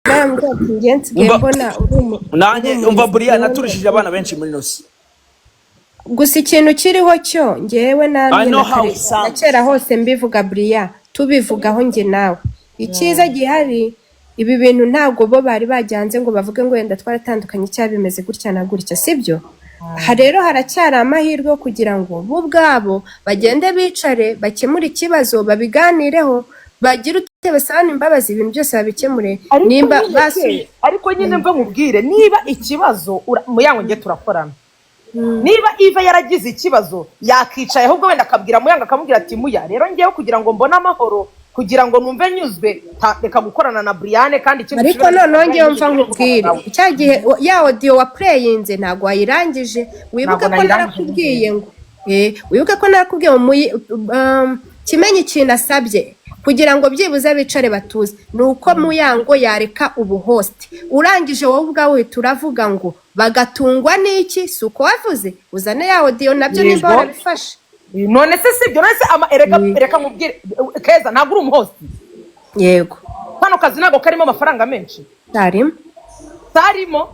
Yarambwiye ati njye nsigaye Umva mbona uri nanjye uri umva buriya umu naturishije abana benshi muri ino si. Gusa ikintu kiriho cyo, ngewe I namwe know na how kare it na sounds. kera hose mbivuga, buriya tubivugaho njye nawe. Icyiza gihari, ibi bintu ntabwo bo bari bajyanze ngo bavuge ngo wenda twaratandukanye cyangwa bimeze gutya na gutya, sibyo? Aha rero haracyari amahirwe yo kugira ngo bo ubwabo bagende bicare, bakemure ikibazo, babiganireho, bagire ute, basabane imbabazi, ibintu byose babikemure. Ariko nimba nyine basu ke, ariko nyine mva nkubwire, niba ikibazo Muyango, njye turakorana, niba Iva yaragize ikibazo yakicaye, ahubwo wenda akabwira Muyango, akamubwira ati: "Muya, rero ngewe kugira ngo mbone amahoro, kugira ngo numve nyuzwe, reka gukorana na Briane." Kandi ikindi Ariko kibazo noneho Briane ngewe mva yigeze gukorana nkubwire, nawe. Cya gihe ya audio wa playinze ntabwo wayirangije. Wibuke Ntabwo ko nayirangije. narakubwiye ngo wibuke ko narakubwiye ngo Kimenyi ikintu asabye kugira ngo byibuze bicare batuze ni uko Muyango yareka ubuhost. Urangije wowe ubwawe uhita uravuga ngo bagatungwa n'iki? Si uko wavuze? Uzane ya audio nabyo nimba Yego. warabifashe. None se sibyo? None se erega reka nkubwire, Keza, ntabwo uri umuhost? Yego. Kano kazi ntabwo karimo amafaranga menshi? Harimo. Karimo.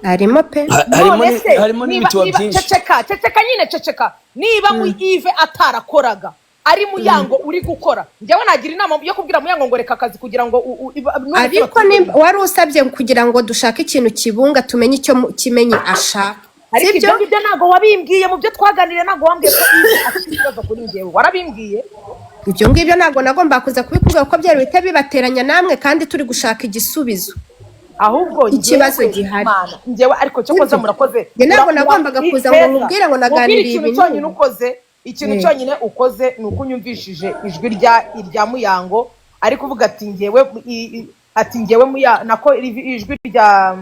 Harimo pe. Harimo None se harimo niba n'ibituba niba byinshi. Ceceka, ceceka nyine, ceceka. Niba mu Ive atarakoraga, ari Muyango uri gukora, njyewe nagira inama yo kubwira Muyango ngo reka akazi kugira ngo none se Ariko batunge nimba wari usabye kugira ngo dushake ikintu kibunga, tumenye icyo Kimenyi ashaka. Ariko Sibyo? ibyo ngibyo ntabwo wabimbwiye mu byo twaganiriye. Ntabwo wambwiye ko Ive afite ikibazo kuri njyewe. Warabimbwiye? Ibyo ngibyo ntabwo nagomba kuza kubikubwira kuko byari bihita bibateranya namwe, kandi turi gushaka igisubizo Ahubwo ikibazo njyewe, gihari. Mana, njyewe ariko cyo koza Sibyo? murakoze. Njye ntabwo nagombaga kuza ngo Keza, nkubwire ngo nkubwire naganiriye ikintu ibi cyonyine n'ibi. ukoze, ikintu cyonyine ukoze ni uko unyumvishije ijwi rya Muyango ari kuvuga ati ngewe ati ngewe muya nako ijwi rya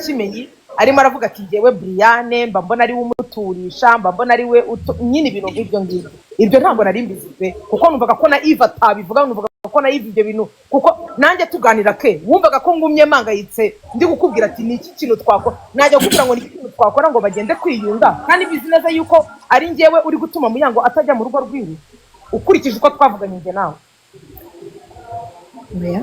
Kimenyi arimo aravuga ati: "Ngewe Briane mba mbona ari we umuturisha, mba mbona ari we nyine ibintu nk'ibyo ngibyo." Ibyo ntabwo nari mbizi pe, kuko numvaga ko na Eve atabivuga, numvaga ko na Eve ibyo bintu, kuko nanjye tuganira ke wumvaga ko ngumye mpangayitse, ndi kukubwira ati: "Ni iki kintu twakora?" Najya kukubwira ngo ni iki kintu twakora ngo bagende kwiyunga, kandi bizi neza yuko ari njyewe uri gutuma Muyango atajya mu rugo rwiwe, ukurikije uko twavuganye njye nawe. Oya.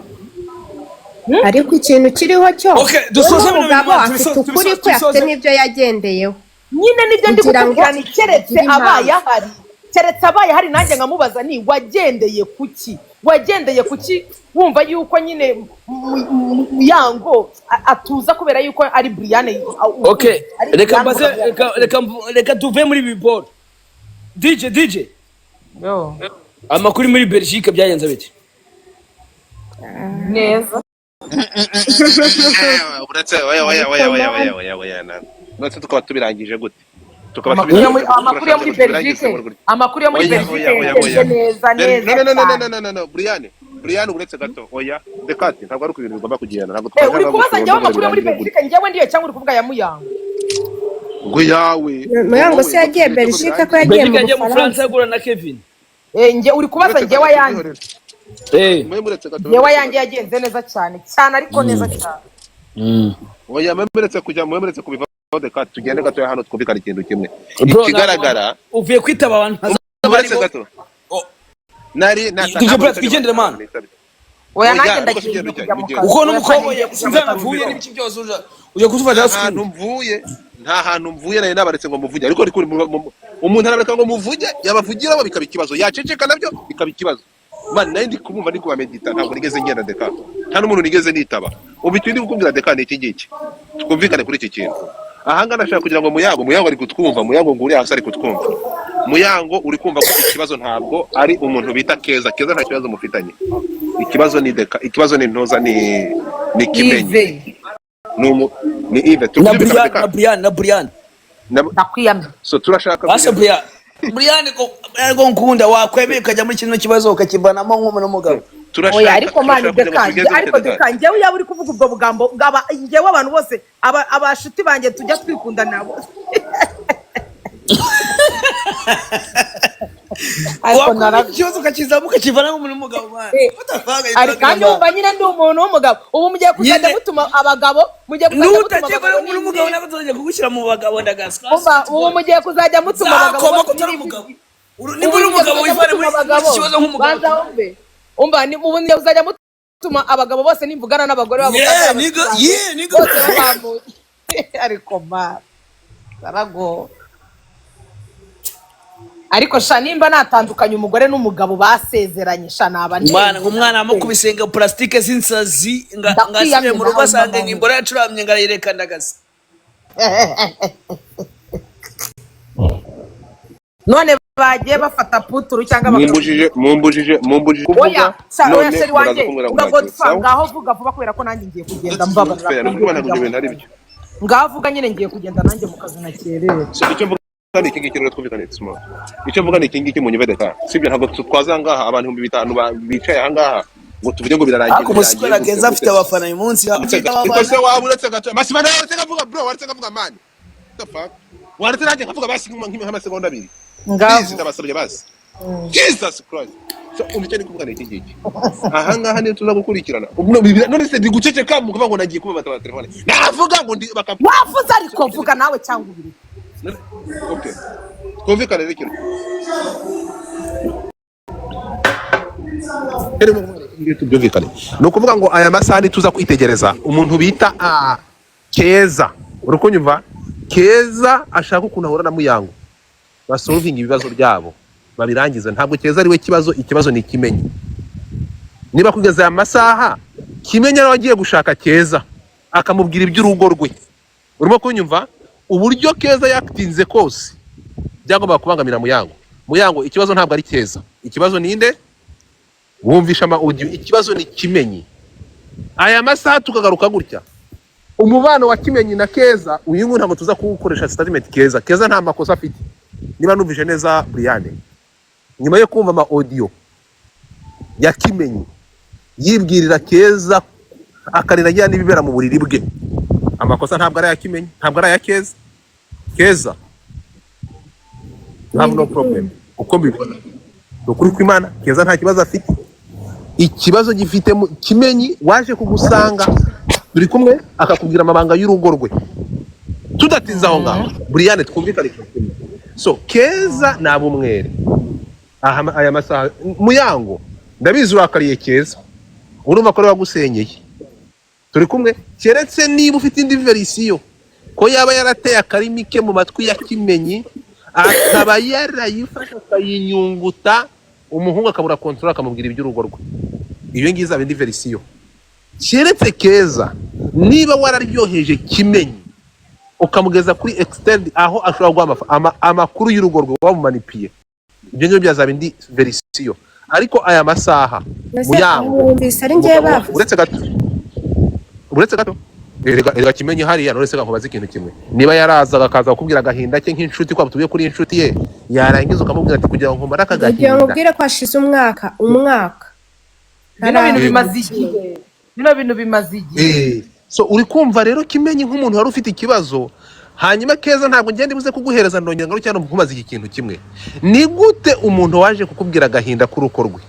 Ariko ikintu kiriho cyo, Okay, dusoze bino bintu, umugabo man, afite tubisoze, ukuri tubisoze, kwe, afite tubisoze. n'ibyo yagendeyeho Nyine nibyo ndi kugira ngo kukubwira, ni keretse agire abaye impamvu. ahari, keretse abaye ahari, nanjye nkamubaza ni wagendeye kuki, wagendeye kuki wumva yuko nyine Muyango atuza kubera yuko ari Briane Okay, ari reka Briane mbaze, umugabo. reka tuve muri ibi ball. DJ, DJ. Yo. Amakuru muri Belgique byagenze bite? Neza. Uretse, oya, oya, oya, oya, oya, oya, oya, none tukaba tubirangije gute? Tukaba Amakuru yo muri tubirangije, amakuru yo muri tubirangize Belgique muri gutya. Amakuru yo muri Oya, Belgique oya, oya, yagenze oya. neza neza No, no, no, no, cyane. no, no, no, no, Brian, Brian, uretse gato, oya, Dekati, ntabwo ari uko ibintu bigomba kugenda, ntabwo Uri twaje kubaza njyewe amakuru yo muri birangire gutya. Belgique, njyewe ndiyo, cyangwa uri kuvuga ya Muyango? Ngo yawe. Muyango se yagiye Belgique, ko yagiye Belgique mu yagiye mu Bufaransa? Bufaransa agura na Kevin. Njye uri kubaza Uretse njyewe gato, ayanjye? tubyihorere. Eh. Mwe muretse gato, Njyewe muretse ayanjye gato. yagenze neza cyane cyane, ariko neza cyane. Oya, mwe muretse kujya, mwe muretse kubivaho, Dekati, tugende gatoya hano twumvikane ikintu kimwe. Bro, Ikigaragara, uvuye kwitaba abantu ntazi uretse abarimo. gato. Oh, Nari DJ Brian, twigendere man. Oya, Oya, nanjye ariko ndagiye tugende kujya mu ujya, kazi. Uko Oya, n'umukoboyi ngiye kujya mu sinzi kazi. avuye n'ibiki byose, uja kudufasha Nta hantu screen. mvuye, nta hantu mvuye, nari nabaretse ngo muvuge, ariko umuntu arabareka ngo muvuge, yabavugiraho bikaba ikibazo, yaceceka nabyo bikaba ikibazo. Man, nari ndi kumva, ndi kubamedita, ntabwo nigeze ngenda, Deka, nta n'umuntu nigeze nitaba. Ubu icyo ndi kukubwira, Deka, ni iki ngiki, twumvikane kuri iki kintu. Ahangaha ndashaka kugira ngo Muyango, Muyango ari kutwumva, Muyango ngo uri hasi ari kutwumva. Muyango, uri kumva ko ikibazo ntabwo ari umuntu bita Keza. Keza nta kibazo mufitanye, ikibazo ni Deka, ikibazo ni Ntoza, ni Kimenyi. Ive. Ni Ive, turi Na kubyumvikana, Brian, Deka? na Brian, na Brian. Ndakwiyamye. So turashaka Basa kugira Brian. Brian ko Brian ko nkunda, wakwemeye ukajya muri kino kibazo ukakivanamo nk'umuntu w'umugabo. Turashaka Oya, ariko man, turashaka kugira ngo Deka, tubigenze ariko gute, Deka? Deka, njyewe yaba uri kuvuga ubwo bugambo bwaba njyewe, abantu bose abashuti banjye tujya twikunda nabo, ariko Wakwemeye ikibazo ukakizamo ukakivanamo nk'umuntu w'umugabo, man. What the fuck are you Ari talking kandi about? wumva nyine ndi umuntu w'umugabo. Ubu mugiye kuzajya Nyine mutuma abagabo, mugiye kuzajya mutuma nutagiye abagabo umuntu w'umugabo ntabwo tuzajya kugushyira mu bagabo, ndagaswa. Umva, ubu mugiye kuzajya mutuma abagabo Zakoma bose ko utari n'ibindi. umugabo. Niba uri Ubu mugiye umugabo kuzajya wivane mutuma muri abagabo iki kibazo nk'umugabo. Banza wumve, umva, ubu mugiye kuzajya mutuma gutuma abagabo bose nimvugana n'abagore babo kandi Yeah, abasore nigga. banjye Yeah, nigga. bose babamuye. Ariko ma barago, ariko sha, nimba natandukanye umugore n'umugabo basezeranye, sha, naba Umwana ndenze. Umwana amukubise nga plastique z'insazi nga Ndakwiyamye ngasubiye mu rugo nawe asanga mama. imbora yacuramye, ngo arayireka ndagaza. None bagiye bafata puturu cyangwa Mumbujije, mumbujije, mumbujije kuvuga. Oya sha, oya. None Chéri muraza wanjye, kumbwira ngo uga nagiye Godfa, sawa. ngaho vuga vuba kubera ko nanjye ngiye kugenda, That's not mbabarira. fair. Ko Nubwo ngiye ntabwo kujya ibyo mu bintu ari kazi. byo. Ngaho vuga nyine, ngiye kugenda nanjye mu kazi nakerewe. So icyo mvuga ni iki ngiki rero, twumvikane small. Icyo mvuga ni iki ngiki, munyumve deka, sibyo? Ntabwo twaza aha ngaha abantu 5000 bicaye aha ngaha ngo tuvuge ngo birarangiye. Ariko Birangiye umusore gute keza afite gute? abafana uyu munsi. Uretse Afite gato iko se abafana. Waba uretse gato masiba nawe, waretse kavuga bro, waretse kavuga man, what the fuck, waretse nanjye nkavuga basi nk'amasegonda 2. Ngaho. Please, ndabasabye basi. Jesus Christ. So umva, icyo ndi kuvuga ni iki ngiki: aha ngaha niyo tuza gukurikirana. None se ndi guceceka mukuvuga ngo nagiye kuba telefone, navuga ngo ndi baka Wavuze, ariko vuga nawe cyangwa ubiri. Okay, twumvikane rero ikintu. Tubyumvikane, ni ukuvuga ngo aya masaha ntituza kwitegereza umuntu bita Keza. Uri kunyumva? Keza ashaka ukuntu ahura na Muyango, basolvinga ibibazo byabo babirangiza. Ntabwo Keza ari we kibazo, ikibazo ni Kimenyi. Niba kugeza aya masaha Kimenyi ariwe agiye gushaka Keza akamubwira iby'urugo rwe, urimo kunyumva? Uburyo Keza yakitinze kose byagombaga kubangamira Muyango. Muyango, ikibazo ntabwo ari Keza, ikibazo ni nde? Wumvisha ama audio, ikibazo ni Kimenyi. Aya masaha tukagaruka gutya, umubano wa Kimenyi na Keza uyu nguyu ntabwo tuza kuwukoresha statement. Keza, Keza nta makosa afite. Niba numvise neza Brian, nyuma yo kumva ama audio ya Kimenyi yibwirira Keza akarira agira n'ibibera mu buriri bwe, amakosa ntabwo ari aya Kimenyi, ntabwo ari aya Keza. Keza, you have no problem. Uko mbibona, ni ukuri kw'Imana, Keza nta kibazo afite. Ikibazo gifite Kimenyi waje kugusanga turi kumwe akakubwira amabanga y'urugo rwe. Tudatinze aho ngaho, Brian, twumvikane ikintu kimwe. So Keza ni abumwere aha aya masaha. Muyango, ndabizi urakariye Keza, urumva ko ari wagusenyeye, turi kumwe, keretse niba ufite indi version ko yaba yarateye akarimi ke mu matwi ya Kimenyi, akaba yarayifashe akayinyunguta, umuhungu akabura control akamubwira iby'urugo rwe. Iyo ngiyo izaba indi version. Keretse Keza niba wararyoheje Kimenyi ukamugeza kuri extend aho ashobora guha amakuru y'urugo rwe, wamumanipiye, ibyo ngibyo byazaba indi version. Ariko aya masaha, Mbese Muyango, wumvise ari njyewe umugabo bavuze? Uretse gato, uretse gato, erega Kimenyi hariya. None se nkubaze ikintu kimwe: niba yarazaga akaza kukubwira agahinda ke nk'inshuti, kwa tuvuye kuri inshuti ye, yarangiza ukamubwira ati kugira ngo nkumare aka Ndagira ngo gahinda. ubwire ko hashize umwaka, umwaka Bino bintu ntaraza. bimaze igihe, bino bintu bimaze igihe. So uri kumva rero, Kimenyi nk'umuntu wari ufite ikibazo. Hanyuma Keza, ntabwo ngenda ibuze kuguhereza, ndongera ngaruke hano nkubaza iki kintu kimwe: ni gute umuntu waje kukubwira agahinda k'urugo rwe,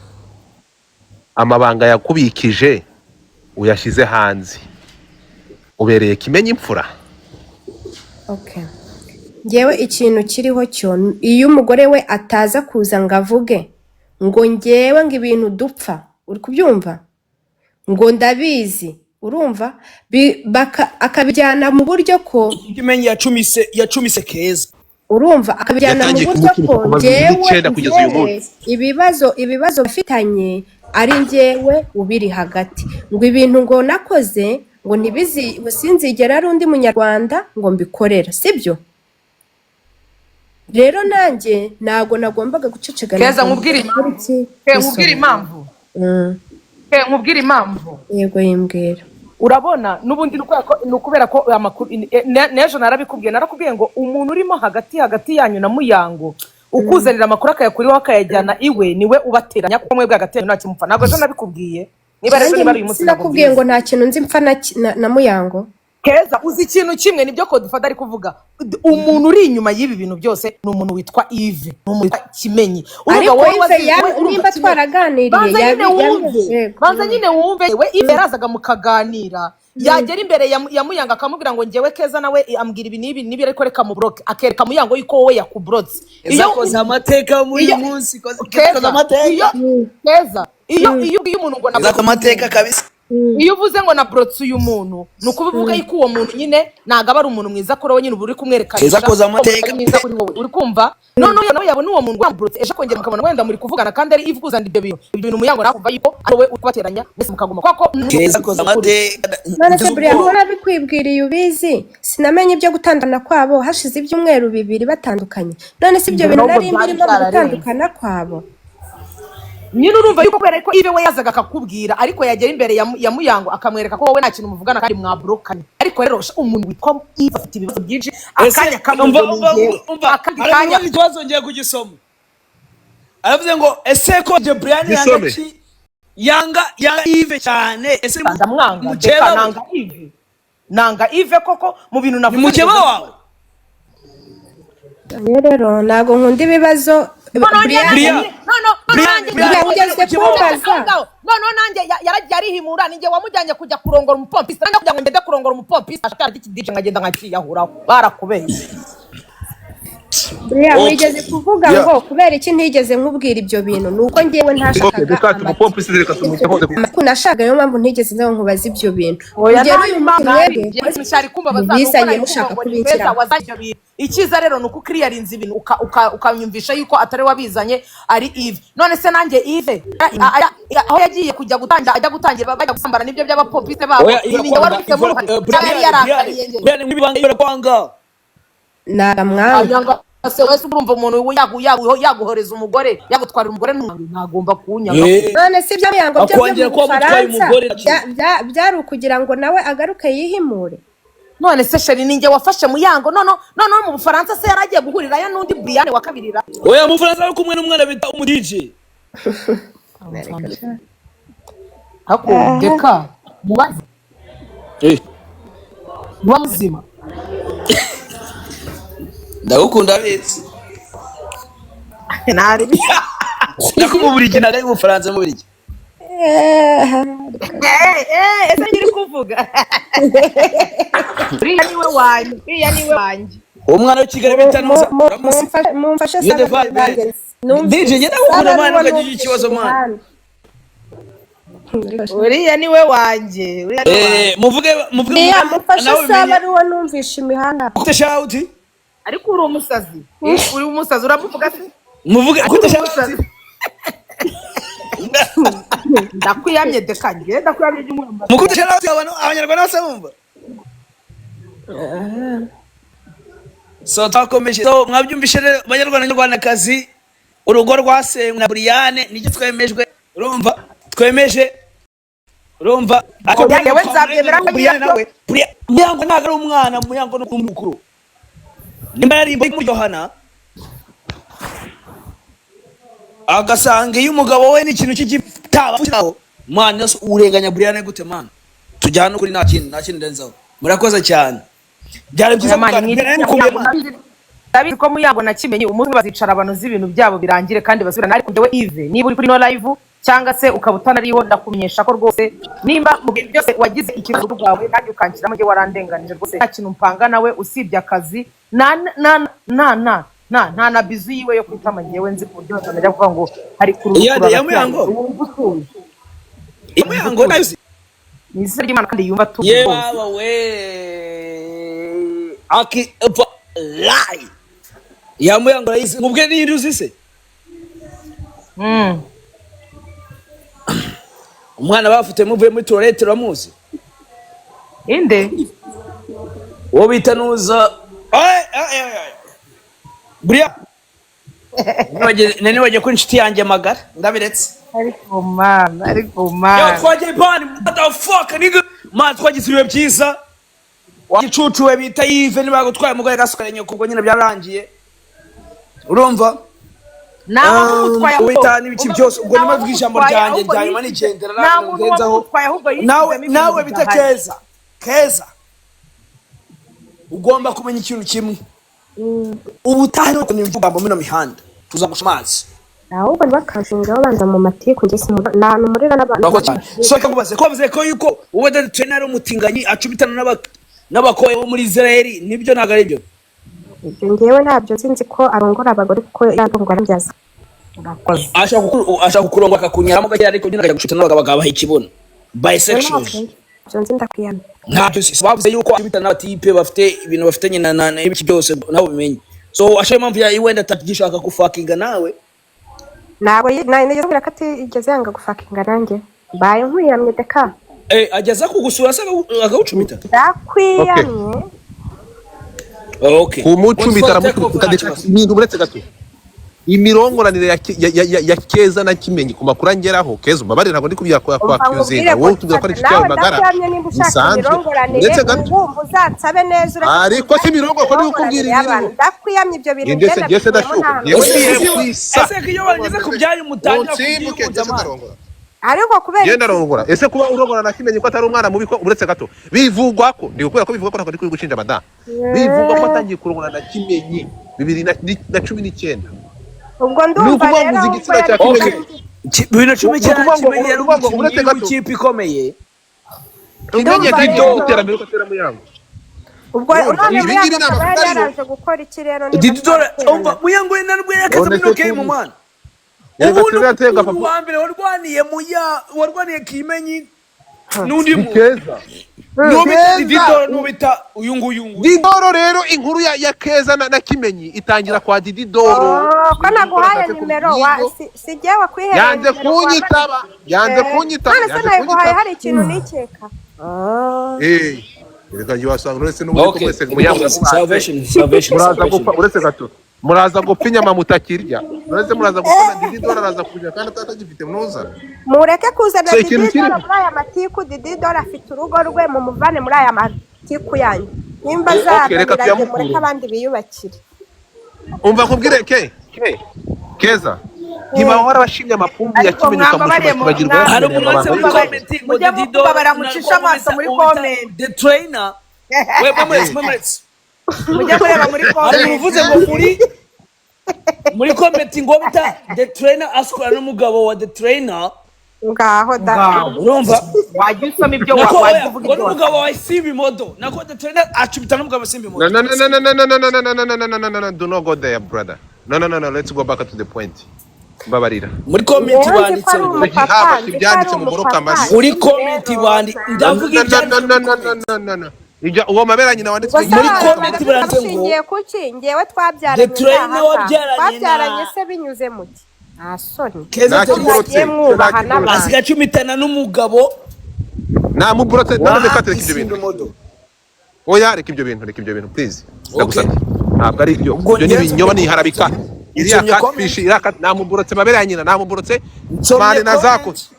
amabanga yakubikije uyashyize hanze, ubereye Kimenyi imfura? Okay. Njyewe ikintu kiriho cyo, iyo umugore we ataza kuza ngo avuge ngo njyewe ngo ibintu dupfa, uri kubyumva, ngo ndabizi, urumva, akabijyana mu buryo ko Kimenyi yacumise Keza. Urumva, akabijyana mu Yatangiye buryo kumucumita ko kuva bibiri njyewe n'icyenda kugeza uyu njyewe munsi. ibibazo bafitanye ari njyewe ubiri hagati, ngo ibintu ngo nakoze ngo ntibizi, ngo sinzigera ari undi munyarwanda ngo mbikorera, sibyo? Rero nanjye ntabwo nagombaga guceceka. Keza, nagombaga nkubwire gukora impamvu. iki? Ke, nkubwire Kwisobanura. impamvu. Ke, nkubwire impamvu. Yego, yimbwira. Urabona n'ubundi ni ukubera ko amakuru n'ejo narabikubwiye, narakubwiye ngo umuntu urimo hagati hagati yanyu na Muyango ukuzanira amakuru akayakura iwe akayajyana iwe, niwe ubateranya, kuko mwebwe hagati yanyu nta kimupfa. Ntabwo ejo nabikubwiye? Niba ari ejo, Nanjye niba ari uyu munsi, ntabwo sinakubwiye ngo mbizi. nta kintu nzi mpfa na Muyango. Keza, uzi ikintu kimwe, nibyo Godfather ari kuvuga. Umuntu uri inyuma y'ibi bintu byose ni umuntu witwa Yves, ni umuntu witwa Kimenyi. Urumva Ariko wowe Yves we urumva nimba Kimenyi. twaraganiriye, Banza nyine wumve, yego. banza nyine wumve. We Yves yarazaga mukaganira, yagera imbere ya Muyango akamubwira ngo njyewe Keza nawe ambwira ibi n'ibi n'ibi, ariko reka mubloke, akereka Muyango yuko wowe yakublotse. Keza akoze amateka muri uyu munsi. Keza akoze Keza, amateka. iyo Keza, iyo ubwiye umuntu ngo Keza akoze amateka kabisa. Iyo uvuze ngo nablotse uyu muntu, ni ukubivuga yuko uwo muntu nyine ntabwo aba ari umuntu mwiza kuri wowe nyine, uba uri kumwerekanisha Keza akoze ko amateka. ari mwiza kuri wowe, uri kumva? Noneho nawe yabona uwo muntu wamublotse, ejo akongera mukabona wenda muri kuvugana kandi ari Yves uzana ibyo bintu, ibyo bintu Muyango nawe akumva yuko ari wowe uri kubateranya mwese mukaguma kuko Keza akoze amateka. None se buriya ko nabikwibwiriye ubizi, sinamenye ibyo gutandukana kwabo hashize ibyumweru 2 batandukanye? None se ibyo bintu Nubwo nari byari mbirimo mu byararenze. gutandukana kwabo? Nyine urumva yuko kubera ko Yves we yazaga akakubwira, ariko yagera imbere ya Muyango akamwereka ko wowe nta kintu muvugana kandi mwaburokanye. Ariko rero sha, umuntu witwa Yves afite ibibazo byinshi. Ese Akanya kamwe umva ngo umva ni njyewe. Umva. Akandi kanya Aravuga ikibazo, ngiye kugisoma. Aravuze ngo ese ko je Brian yanga Gisome. yanga Yves cyane, ese Ndamwanga. mukeba Reka we? Nanga Yves, nanga Yves koko mu bintu Ni navuze. mukeba wawe? Rero ntabwo nkunda ibibazo. Noneho Brian, Brian. noneho Brian, nanjye Brian, ugeze kumbaza. Noneho nanjye yaragiye arihimura, ninjye wamujyanye kujya kurongora umupompisi. Nanjye kugira ngo ngende kurongora umupompisi ashaka iki DJ, nkagenda nkakiyahuraho, barakubeshye. Brian, Okay. wigeze kuvuga ngo kubera iki ntigeze nkubwira ibyo bintu, ni uko njyewe Okay, ntashakaga reka tumupompisi, reka tumwiteho. amakuru nashakaga, niyo mpamvu ntigeze nza ngo nkubaze ibyo bintu. Oya, Kugera nta uyu mpamvu munsi mwebwe cyari kumbabaza ni uko mubizanye nari mushaka kumva ngo ni Keza kubinshyiraho. wazanye ibyo bintu. Icyiza rero ni uko ukiriyarinze ibintu, ukanyumvisha yuko atari we wabizanye, ari Yves. None se nanjye Yves aho yagiye kujya gutangira, ajya gutangira bajya gusambana n'ibyo by'abapompiste babo, Oya, ni njye wari ubifitemo uruhare cyangwa yari yarakariye njye? Brian, mwibanga iyo kwanga. Ntagamwanga. Anyanga se wese? Urumva umuntu yaguhoreza umugore, yagutwarira umugore, ntagomba kuwunyanga. None se ibyo Muyango byo byo Akongera mu kuba amutwaye Bufaransa umugore. byari ukugira ngo nawe agaruke yihimure? None se chérie, ninjye wafashe Muyango? None mu Bufaransa se yari agiye guhurirayo n'undi Brian wa kabiri ra? Oya, mu Bufaransa ari kumwe n'umwana bita umu DJ. Ariko reka mubaze, muba muzima. Ndagukunda bizi. Ntari. Nako mu Burigi, ntabwo ari mu Bufaransa, mu Burigi. Ese ngiri kuvuga uriya niwe wanjye, uriya niwe wanjye. Uwo mwana w'i Kigali bita Nuza uramuzi? Mumfashe. Iyo the Saba vibe. banjye. DJ, njye ndagukunda man, ukagira ikibazo man. Uriya niwe wanjye, uriya niwe wanjye. Muvuge muvuge. Niya mufashe. Nawe Saba ubimenye. ari uwo numvishe imihanda. Gute shout? Ariko uri umusazi, uri umusazi, uramuvuga se? Muvuge Ariko gute uri shout? umusazi. Ndakwiyamye deka, njye ndakwiyamye by'umwambaro. Mukute shout, abantu abanyarwanda bose bumva. So twakomeje, so mwabyumvishe rero banyarwanda, nyarwandakazi, urugo rwasenywe na Brian nicyo twemejwe, urumva twemeje, urumva? Ariko Oya, yewe nzabyemera ko Brian nawe, Muyango ntabwo ari umwana, Muyango ni umukuru. Nimba yarimba kumuryohana agasanga iyo umugabo we ni ikintu cy'igitaba aho mwana, urenganya Brian gute man? Tujyane ukuri, nta kindi, nta kindi ndenzaho. Murakoze cyane, byari byiza kuganira. Brian mukumbuye man. Ndabizi ko Muyango na Kimenyi umunsi umwe bazicara banoze ibintu byabo birangire kandi basubirane. Ariko njyewe Yves, niba uri kuri no live cyangwa se ukaba utanariho, ndakumenyesha ko rwose nimba mu bintu byose wagize ikibazo rwawe nanjye ukanshyiramo, njye warandenganije rwose. Nta kintu mpanga nawe usibye akazi, nta na na na na nta na bizu yiwe yo kwitama njyewe nzi, ku buryo batanajya kuvuga ngo hari kururu. Iya, ya Muyango? Wumva utuje. Iya Muyango nayo uzi? Ni izina ry'Imana kandi yumva atuje Ye rwose. baba we, aki upfa lie ya Muyango urayizi? Mubwe n'iyindi uzi se? Umwana bafite muvuye muri toilette, uramuzi? Inde? Uwo bita Nuza. Ay, ay, ay, ay. Buriya nani wagiye kuri inshuti yanjye magara, ndabiretse. Ariko mana, ariko Yo, mana. twagiye pani, what the fuck nigga man, twagize ibihe byiza. Gicucu we bita Yves, niba gutwaye umugore gasukare nyoko, ubwo nyine byararangiye, urumva? Nta wamutwaye ahubwo. Wita n'ibiki byose, ubwo niba mvuga ijambo ryanjye rya nyuma nigendera. Nta muntu ngenzaho. wamutwaye ahubwo Nawe yishyizemo nawe ibintu bita bidahari. Keza, Keza. Ugomba kumenya ikintu kimwe: ubutaha ni ukuntu imvuga mu mino mihanda tuzagusha amazi. Ahubwo ntibakanshingeho, banza mu matiku, njye nta hantu murira n'abantu. Urakoze cyane. So reka nkubaze, ko bavuze ko yuko wowe Dede Trainer ari umutinganyi, acumitana n'abakobwa bo muri Israel, nibyo, ntabwo ari byo? Ibyo ngewe ntabyo nzi. Nzi ko arongora abagore kuko yarongora arambyaza. Urakoze. Ashaka kukurongora akakunyaramo gake, ariko nyine akajya gucumita n'abagabo akabaha ikibuno, bisexuals. Ibyo nzi, ndakwiyamye. Ntabyo si bavuze yuko acubitana n'abatipe bafite ibintu bafitanye na n'ibiki byose, nawe ubimenye. So ashaka impamvu ya wenda atagishaka gufuckinga nawe. Ntabwo nigeze kubwira ko atigeze yanga gufuckinga nanjye, mbaye nkwiyamye deka. Ageza kugusura se akawucumita? Ndakwiyamye. Okay. Kumucumita, Godfather, take over, aramucumita. nta kibazo. Ibintu, uretse gato, imirongoranire ya Keza na Kimenyi, ku makuru angeraho, Keza umbabarire, ntabwo ndi Umva kubyakuzinga nkubwire, wowe utubwira ko ari inshuti yawe nawe magara ndakwiyamye, nimba ushaka bisanzwe. imirongoranire, Uretse gato. wumva uzansabe neza, ureke Ariko si imirongo, ko niwe ukubwira imirongoranire y'abantu. ibiriho. Ndakwiyamye, ibyo bintu Njye se ngenda njye se bikuyemo, ndashuka nta hantu yewe bihuriye. ngiye kwisa. Ese ko iyo bageze ku byanyu mutangira Unsimbuke, kubyihuza njye se man? ndarongora. Ariko kubera Njye iki? ndarongora. Ese kuba urongora na Kimenyi ko atari umwana mubi, ko uretse gato bivugwa ko ndi kubera ko bivugwa ko, ntabwo ndi gushinja madamu, bivugwa ko atangiye kurongora na Kimenyi 2019. Ubwo Ni ndumva ukuvuga ngo rero uzi ahubwo igitsina cya yari Kimenyi. Okay. 2019 Ni ukuvuga ngo Kimenyi yari ni ukuvuga ngo umukinnyi uretse gato w'ikipe ikomeye. Kimenyi Ndumva yatangiye rero gutera mbere yuko atera Muyango. Ubwo Urumva none ibi ngibi Muyango ni akaba yari amakuru ariho. yaraje gukora iki rero niba Dididore twaraterana? umva, Muyango we narwo yarakaze None muri se no game kubi man. Erega Ubundi Trainer yatenga umuntu papa wa mbere warwaniye muya, warwaniye Kimenyi n'undi ni muntu Keza. n'ubita Keza Dididore, n'ubita uyu nguyu nguyu. Didoro rero, inkuru ya Keza na Kimenyi itangira kwa Dididoro. Oh, ko Ni gukora naguhaye ashatse nimero wa kubyigo si jyewe wakwihereye yanze nimero kwa kunyitaba, yanze kunyitaba, none se yanze nayiguhaye kunyitaba. hari ikintu nikeka? Ah. Reka njye wasanga uretse n'ubundi ko Okay. mwese Muyango mubanze Salvation, salvation, muraza salvation. gupfa. Uretse gato, muraza gupfa inyama mutakirya. Uretse muraza gupfa na Dididoro araza kuja kandi atagifite munuza. Mureke kuzana So ikintu Didi kiri Dora muri aya matiku. Didi Dora afite urugo rwe, mumuvane muri aya matiku yanyu. Nimba Okay, reka zananiranye, mureke tuyamukure. abandi biyubakire. Umva nkubwire, ke ke Keza, ntiba warabashimye amapumbu ya Ariko Kimenyi mwambabariye ukamushima mu ukibagirwa Hari yakumenye umuntu wanditse amabanga muri yose. comment ngo mujye Dididore mubabara mucishe amaso muri comment. the trainer we, mumuretse, mumuretse. Mujye mureba muri Hari umuntu comment. uvuze ngo muri comment ngo bita the trainer asukura n'umugabo wa the trainer. Ngaho da. Ngaho Urumva wajya usoma ibyo nako wajya oya, uvuga ngo ibyo n'umugabo wa Simbi Modo, nako the trainer acubita n'umugabo wa Simbi No, Modo. no, no, no, no, no, no, no, no, no, no, no, no, no, no, no, no, do not go there, brother. No, no, no, no, let's go back to the point. Mbabarira. Muri comment Ngewe nzi ko banditse ari ngo umupapa, Igihaba nzi ko ari kibyanditse mu boroka umupapa. amashyi. Muri comment bandi No, ndavuga no, no, ibyanditse no, muri no, no, comment. no, no, no. Ibyo uwo mabera nyina wanditse Ubwo se Muri abantu comment baravuga baranditse ngo bashingiye kuki? Ngewe the twabyaranye trainer ndahaka wabyaranye twabyaranye na se binyuze mu ki? Nta soni. Keza Nta Trainer kiborotse, Mwagiye mwubaha nta kiborotse. n'abantu. asigaye acumitana n'umugabo Namuborotse, none wa reka reka ibyo Simbi bintu. Modo. Oya, reka ibyo bintu, reka ibyo bintu, please. Okay. Ndagusabye. Ntabwo ari ibyo. Ubwo Ibyo ni njyewe ibinyoma, ni iharabika. Iriya nsomye comment. catfish, iriya cat namuborotse mabera ya nyina, namuborotse. Nsomye Mane nazako. comment.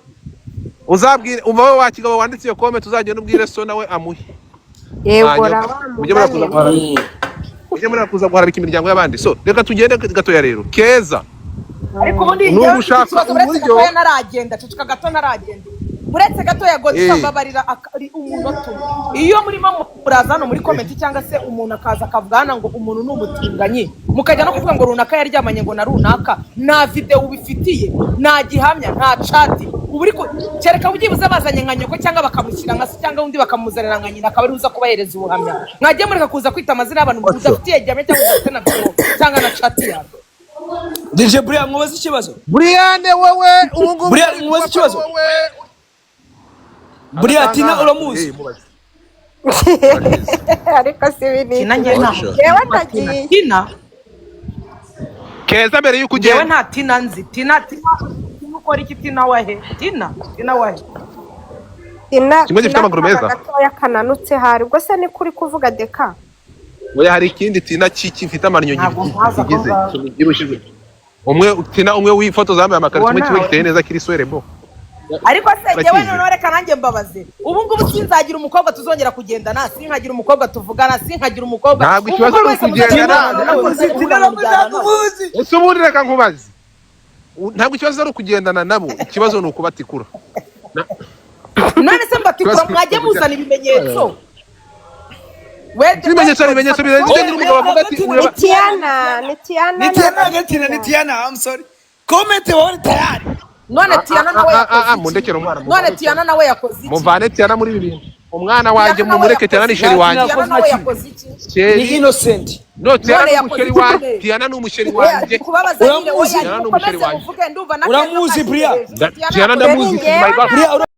Uzabwire umva, wowe wa kigabo wanditse iyo comment, uzagenda ubwire so nawe amuhe. Yego ra. Manyoka. Wa Mujye murakuza mugani. guharabika. Mujye murakuza guharabika imiryango y'abandi. So reka tugende gatoya rero. Keza. Ariko ubundi Ni njyewe mfite ugushaka ikibazo, uretse uburyo gatoya ntaragenda, ceceka gato ntaragenda, uretse gatoya Godfa, mbabarira ari umunota umwe. Iyo murimo muraza hano muri comment, cyangwa se umuntu akaza akavuga hano ngo umuntu ni umutinganyi, mukajya no kuvuga ngo runaka yaryamanye ngo na runaka, nta videwo ubifitiye, nta gihamya, nta chat, uba uri kereka byibuze bazanye nka nyoko, cyangwa bakamushyira nka se, cyangwa undi bakamuzanira nka nyina, akaba ari uza kubahereza ubuhamya. Mwagiye mureka kuza kwita amazina y'abantu mudafitiye gihamya, cyangwa mudafite na videwo cyangwa na chat yabo. DJ Brian, mubaze ikibazo. Brian, wowe ubu ngubu Brian, uri mubaze gufata ikibazo. wowe Brian, Tina agatanga uramuzi? Mubaze. Urakizi. Ariko si ibi ni Tina iki? njye nta Ngewe Tina ndagiye. Tina Keza, mbere yuko Njyewe ugenda nta Tina nzi. Tina, Tina, Tina ukora iki? Tina wahe? Tina, Tina wahe? Tina kimwe gifite Tina amaguru kaba meza. gatoya kananutse hari ubwo se niko uri kuvuga deka? Oya, hari ikindi Tina gifite amannyo Ntabwo mpazi ako kigize ngako. kibyibushye. Umwe Tina umwe wifotoza yambaye amakariso, Uwo umwe kimwe ntawe. giteye neza kiri swerebo. Ariko se njyewe Urakizi? noneho reka nanjye mbabaze, ubu ngubu sinzagira umukobwa tuzongera kugendana, sinkagira umukobwa tuvugana, sinkagira umukobwa Ntabwo ikibazo umukobwa ari wese muzajya ukugendana. mubana nawe, Tina muzajya mubana uramuzi, mubyarana. ntakubuzi. Ese ubundi reka nkubaze, ntabwo ikibazo ari ukugendana nabo, ikibazo ni ukubatikura. None se mbatikura? Ikibazo Mwajye muzana ibimenyetso. Ibimenyetso, ibimenyetso birenze ibyo. Nyine umugabo avuga ati Ni Tiana, ni Tiana. Ni Tiana hagati na ni Tiana. I'm sorry, comment wowe tayari. None Tiana nawe Ah, ah, yakoze ah, iki? Mundekere umwana. None Tiana nawe yakoze iki? Muvane Tiana muri ibi bintu, umwana wanjye. Tiana nawe Mumureke, Tiana ni yakoze chéri iki? wanjye. Tiana nawe yakoze iki? Ni Chéri. innocent. No, Tiana None ni yakoze umuchéri iki? wanjye, Tiana ni umuchéri Oya, wanjye. kubabaza nyine. Uramuzi? Oya, Tiana ni umuchéri ukomeze wanjye. uvuge, ndumva na Uramuzi, Keza Bria? hejuru. Tiana ndamuzi, Njyewe my God. Bria.